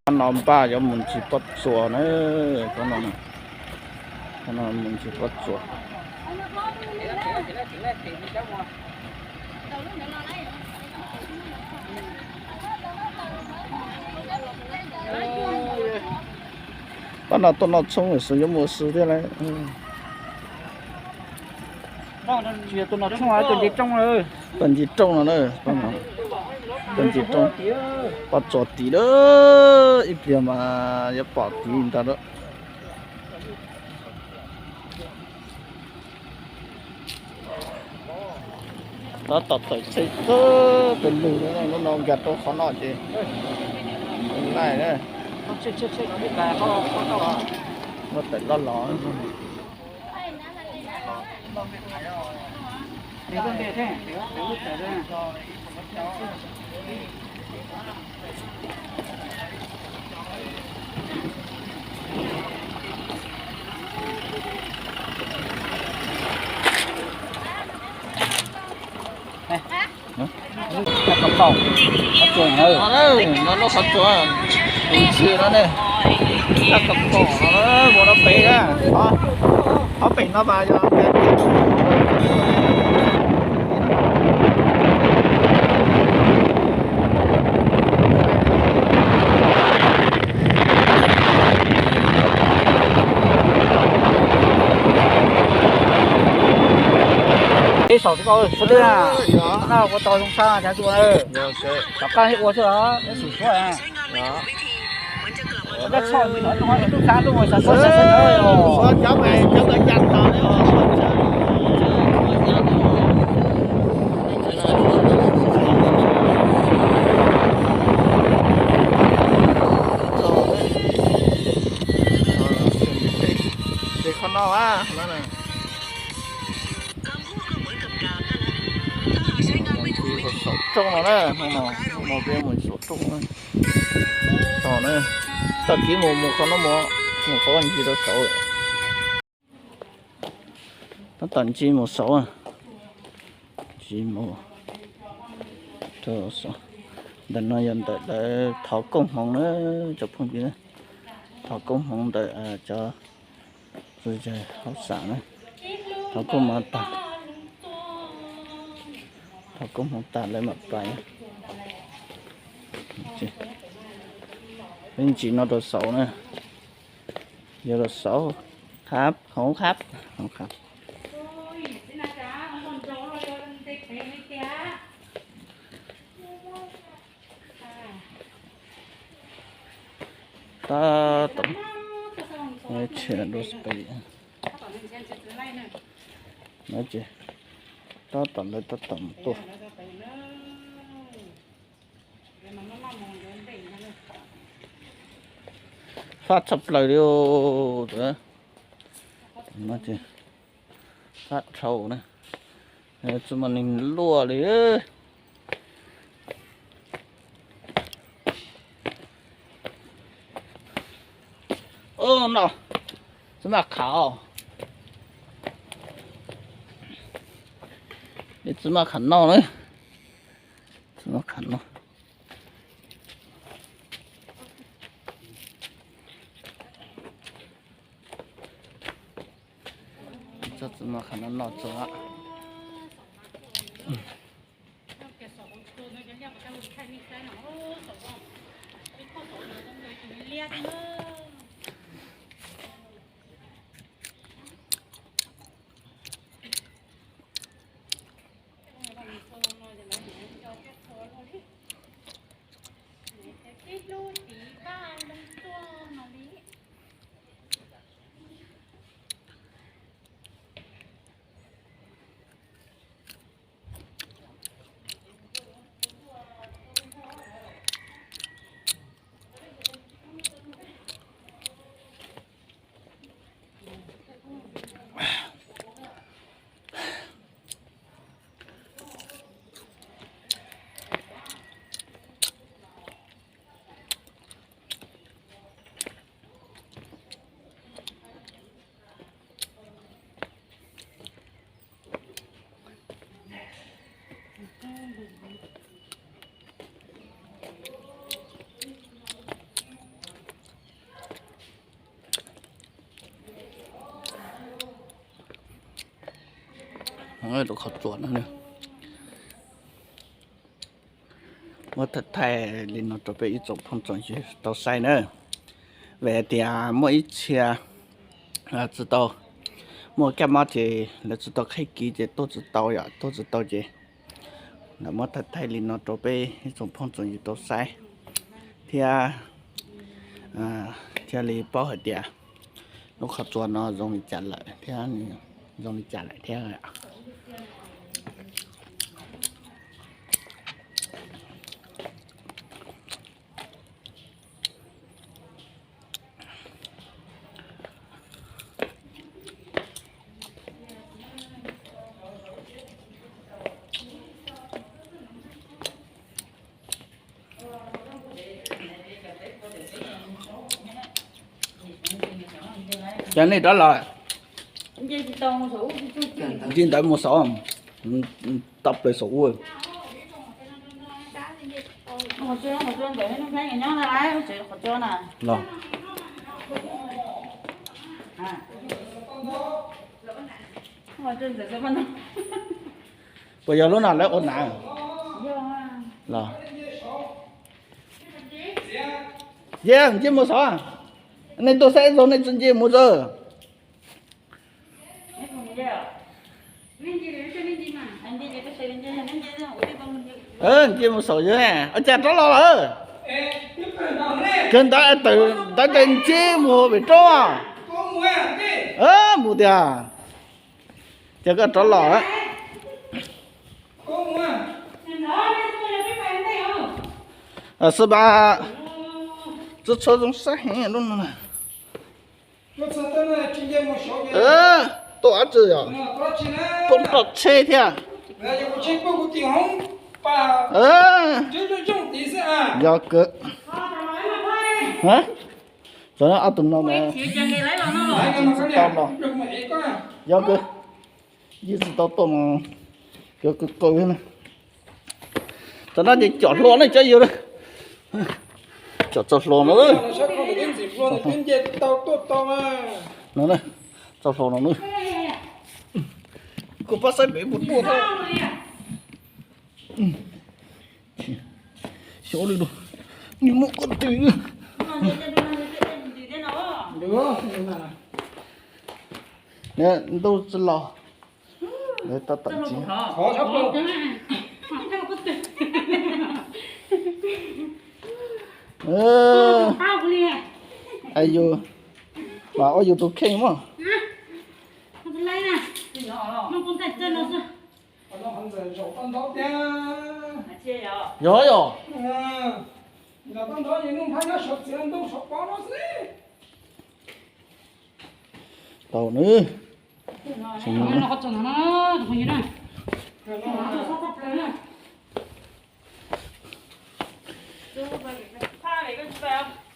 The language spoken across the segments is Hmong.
Qhov no npaj yuav mus ntsis pob tsuas na, qhov no, qhov no mus ntsis pob tsuas. Pab no tuaj noj tshoob xwb yuav mus ua si thiab lauj. Tuaj nce rooj no na, tuaj nce rooj, pob tsuas tid lawm, ib pliag mas yuav pom tid ntag lauj. Tab tom tawm tsheb txog pem lug, hnub no nkag rau qhov no ces laij na, muaj tawm loj los. Qhov tsuas, no lub qhov tsuas, tus ntxhw no ne, qhov tsuas no mus rau pem na, qhov pem no mas yog ib saum xwb koj, sawv daws na, no ua tau zoo sab cas tua na, tom qab ua xwb os, ib sim suab na. Cov tshoj ntawd no noj tub sab ntuj xav suab xav xav na. Ces qhov no a, saum rooj no na, no peb mus saum rooj na. Tag kis mus mus qhov no mus, mus qhov ncig rau saud. Tab tom ncig mus saud, ncig mus rau saud. Ntawm no yog ntawm lawv thov koob hmoov na, cov phooj ywg na. Thov koob hmoov ntawm cov hauj sam na, thov koob hmoov tas, thov koob hmoov tas lawv mam pais. Peb ntsis no rau saud na, yuav rau saud, khab hauv khab, hauv khab. Tab tom, tshe dua space no ces tab tom ntawd tab tom mus tuaj. Fab tshaj plaws li os. Fab dhau na, tsis muaj neeg luaj li. Ub no, txiv maj khav, txiv maj khav no na, txiv maj khav no. Txog txiv maj khav no no txog. Lub qhov tsua no, muab thaij thaij li no rau peb ib tsoom phooj tsoom ywg tau saib na. Vim tias muaj ib txhia tsis tau muaj kab mob ces lawv tsis tau qhib kiv ces tuaj tsis tau yom, tuaj tsis tau ces lawv muab thaij thaij li no rau peb ib tsoom phooj tsoom ywg tau saib thiab, thiaj li paub hais tias lub qhov tsua no zoo li cas lawm thiab, zoo li cas lawm thiab. Cov nej rov los, nce ntawd mus saud, tau plaws saum ub los. Puas yog lub no lawv ua na los? Yeej nce mus saud, nej tuaj saib zoo nej tsis nce mus txog. Nce mus saud yog cas rov los lawm. Kawg ntawd tawm ntawd ces nce mus pem roob. Mus tiag, ces koj rov los. Xwb mas, txhua txhua zoo saib heev lub no. Tuaj dab tsi yom? Tuaj nrog tsheb thiab. Yog kawg. Cov ob tug no tsis tau los. Yog kawg, yeej tsis tau tuaj mas cov kawg qaug na. Tam no ces com hluas ne cov yawg, com txaus hluas no. No, txaus hluas no na. Kuv pab saib pem puas tuaj thiab. Xyov li, nws muaj koj twg. Ntuj tsis los, lawv tab tom tsis. Yus, mas ua yus tus kheej mas. Yog yog. Tau nws.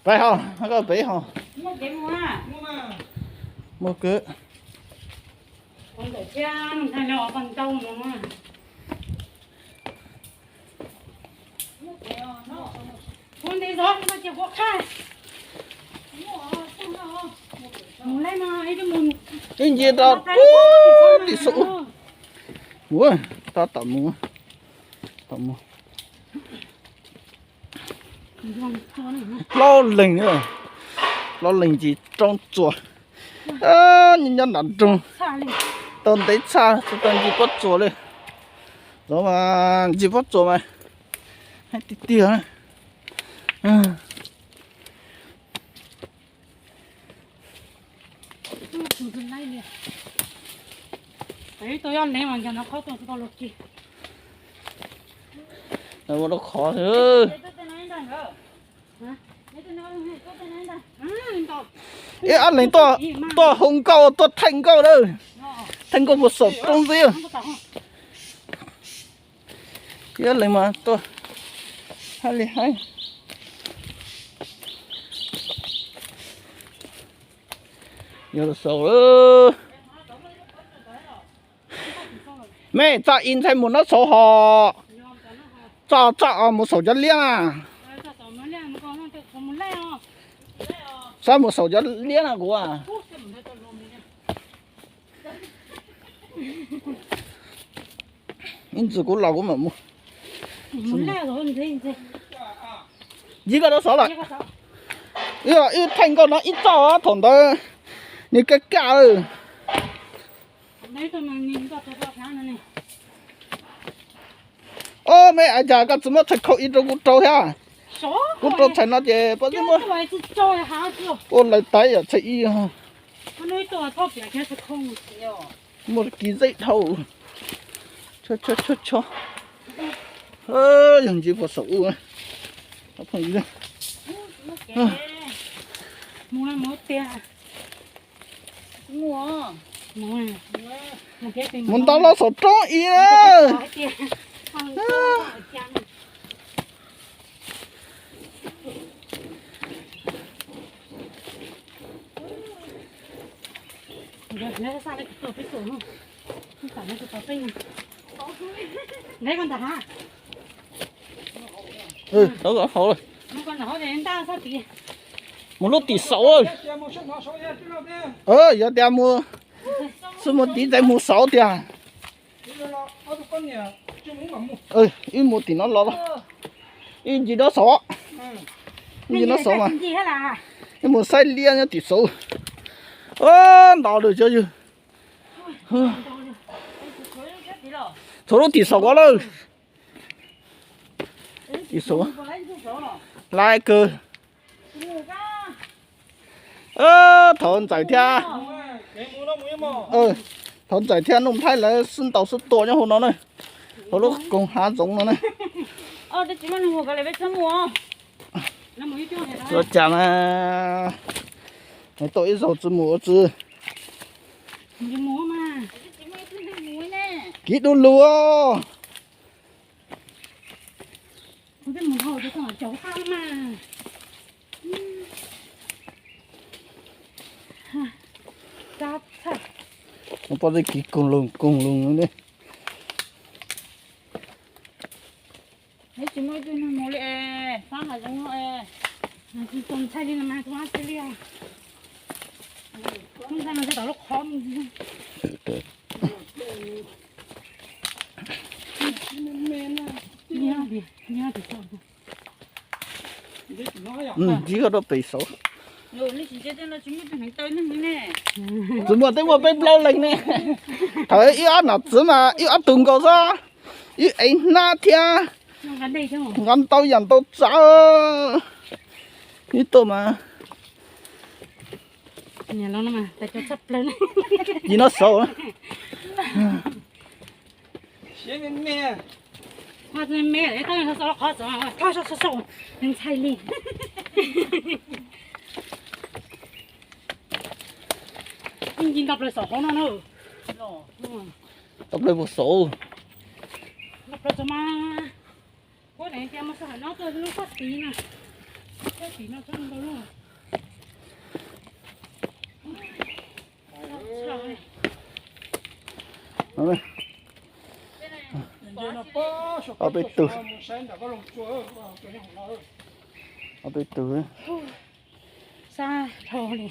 Peb ho, koj peb ho. Muaj kawg. Ib ncig rau pem tim saum. Mus, tab tom mus, tom mus. Plaub leeg, plaub leeg ncig roob tsuas, nyob nram nroog, tau ntev tshaj tsis tau ncig pob tsuas li. Los mas ncig pob tsuas mas hais tiag tiag. Ua rau qhov ib ob leeg tuaj hu nkauj, tuaj thaij nkauj lawm, thaij nkauj puas saum roob ntxiv. Ib ob leeg mas tuaj hais li hais. Yog saud, mej txoj ib ntxhais mus noj tshauv hos, txoj txoj mus saum cov liab na. Txoj mus saum cov liab na kuv. Ib ntsis kuv los kuv mam mus. Ncig koj rau saud lawm. Ib, ib theej nkauj no ib txoj thaum ntawd nws kaj kaj lawm. Ob me, cas koj tsis muab tshais khau ib rau kuv rau thiab? Kuv rau tshais no ces pob zeb muab ua lawv tais yam tshais ib. Muaj kis zeb dhau. Tsho tsho tsho. Yog ntsis puas saum ub. Mus nta los saum roob ib. Mus lub tim saud. Yog tias mus, xub mus tiv tes mus saud tiag. Wb mus tim no los, wb ncig rau saud, ncig no saud mas, wb mus saib liab nyob tim saud. Nto lawm cov yawg. Txog lub tim saud ko lawm. Tim saud laiv kawg. Thov ntxawm thiab, thov ntxawm thiab Nuj Nplhaib lawv sib ntaus sib tua nyob hauv no na, hauv lub koog hav zoov no na. Ua cas mas tuaj ib zaug tsis mus ua tsi. Kiv du lug. Pob zeb kiv koog loog koog loog li. Ncig koj rau pem saud. Tsis muaj, twb muaj peb plaub leeg ne. Thaum ib ob nom txiv mas ib ob tug nkaus xwb, ib ev hnab thiab. Nqa ntau yam ntau tsav. Ib tuaj mas, ib no saud. Ntshai li. Nci nto plaws saum hauv no na. Nto plaws puas saud? Nto plaws tso mas. Kuv tias mas sawv hawm no tuaj lub sab tid na. Sab tid no txhob ntau lub. Ob peb tug. Ob peb tug. Sab dhau li.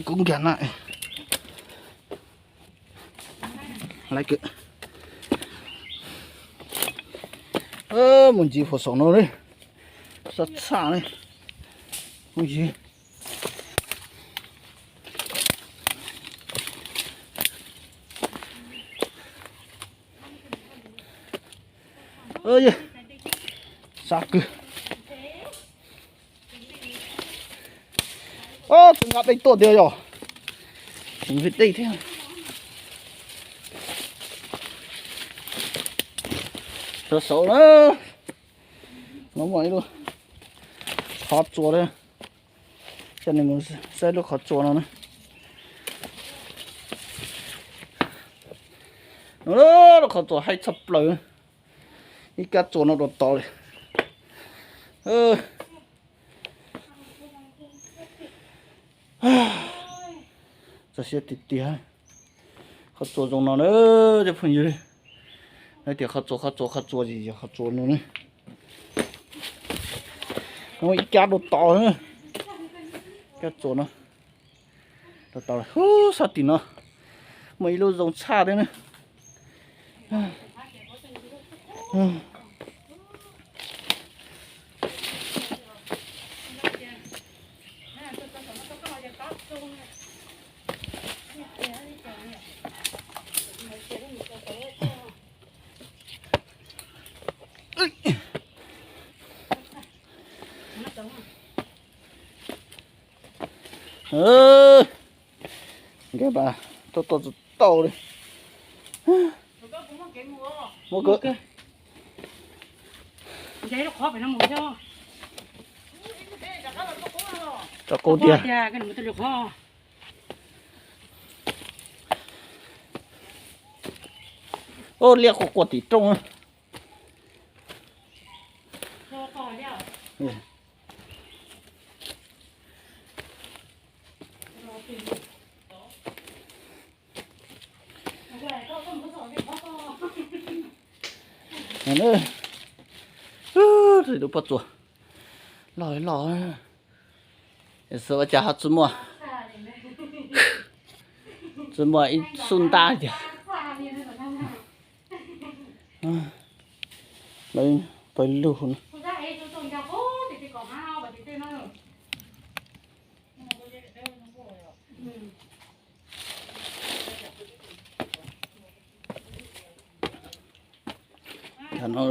Kuv nkag na. Laiv kawg. Mus ncig puag saum no li. Sab txhaj li. Mus ncig. Sab kawg. Ob tug nqa dej tuaj tiag yog. Tseem vij dej thiab. Sab saud na. No muaj ib lub qhov tsua thiab. Coj nej mus saib lub qhov tsua no na. No, qhov txuas haib tshaj plaws, ib kab txuas no rau tod li. Txog siab tiag tiag. Qhov txuas zoo no na, cov phooj ywg. Hais tias qhov txuas, qhov txuas, qhov txuas, qhov txuas no ne. Ib kab rau tod, kab txuas no rau tod, sab tim no muaj ib lub zoo tshaj thiab na. Nkawd mas tuaj tuaj tsis tau li. Muab kawg. Tso qub tiag. Ub, liaj quaj quaj tim rooj. Lub pob txuas loj loj, xav ua cas ho tsis muaj, tsis muaj ib xub ntab tiag. Lawv pawg lug no. Tam no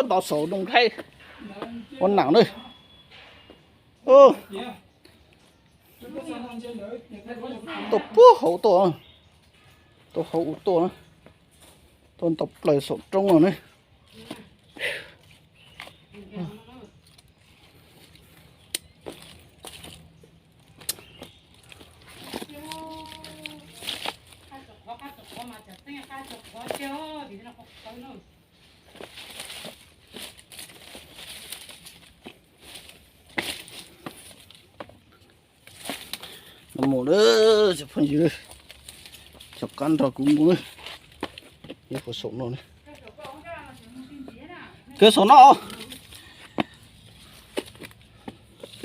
Ntov saum Noo Thaib ua nam na. Tuaj puag hauv tuaj, tuaj hauv ua tuaj, tuaj ntaus plaws saum roob no ne. Mus lawm cov phooj ywg, cov qab nrog kuv mus lawm. Ib puas saum no ne. Kwv saum no.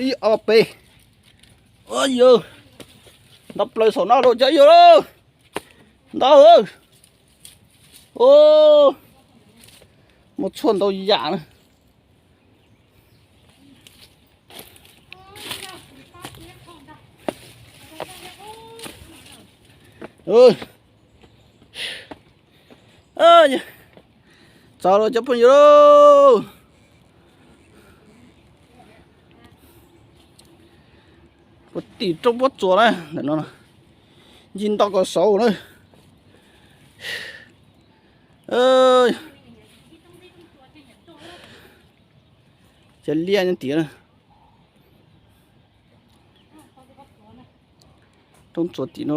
Ib ob peb. Yog ntaus plaws saum no rau cov yawg lauj. Ntau. Muaj tshuaj ntau yam na. Txog los cov phooj ywg lauj. Puag tim roob pob txuas na, ntawm no ncig nto kaum saud na. Cov liaj nyob tim na. Roob txuas tim no.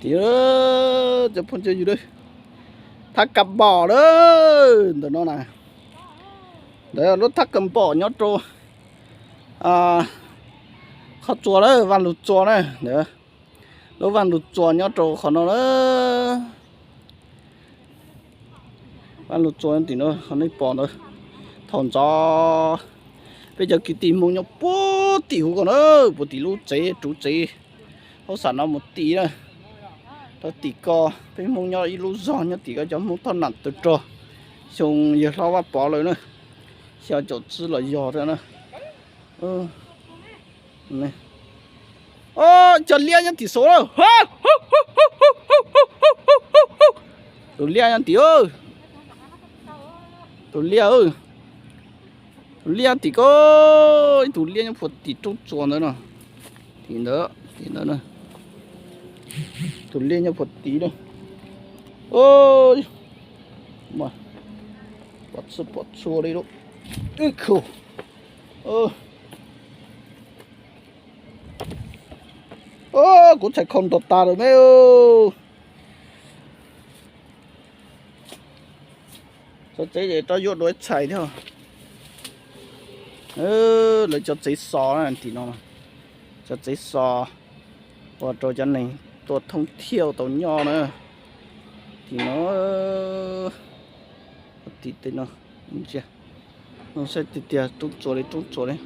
Tias cov phooj ywg, thab Ka Npom lawm ntawm no na. Ntawd lub thab Ka Npom nyob rau, a, Qhov tsua na, Vaj Lug Tsua na, lub Vaj Lug Tsua nyob rau qhov no na. Vaj Lug Tsua tim no, qhov nej pom ntawd. Thaum ntxov peb cov kwv tij Hmoob nyob puag tim huv ko na, puag tim lub tsev ruv tsev, hauv xam no mus tim na, rau tim ko. Peb Hmoob nyob ib lub zog nyob tim ko, cov Hmoob Thoj Nam Tawg Rog, xyoo yawg hlob Vaj Pov lawm na, xyoo caum tsib los yog thiab na. Cov liab nyob tim saud lawm. Tus liab nyob tim, tus liab, tus liab tim ko, ib tus liab nyob puag tim roob tsua ntawd no, tim ntawd, tim ntawd na. Tus liab nyob puag tim na. Pom txhua pom txhua li lub, ib khu. Kuv txhais khau nrov tas lawm me. Txog tsev ces rov yuav dua ib txhais thiab. Lawv cov tsev xos tim no, cov tsev xos ua rau cov neeg tuaj thoob thiaj tau nyob na. Tim no, tim tej no, ntsia, no saib tiag tiag roob tsua li roob tsua li.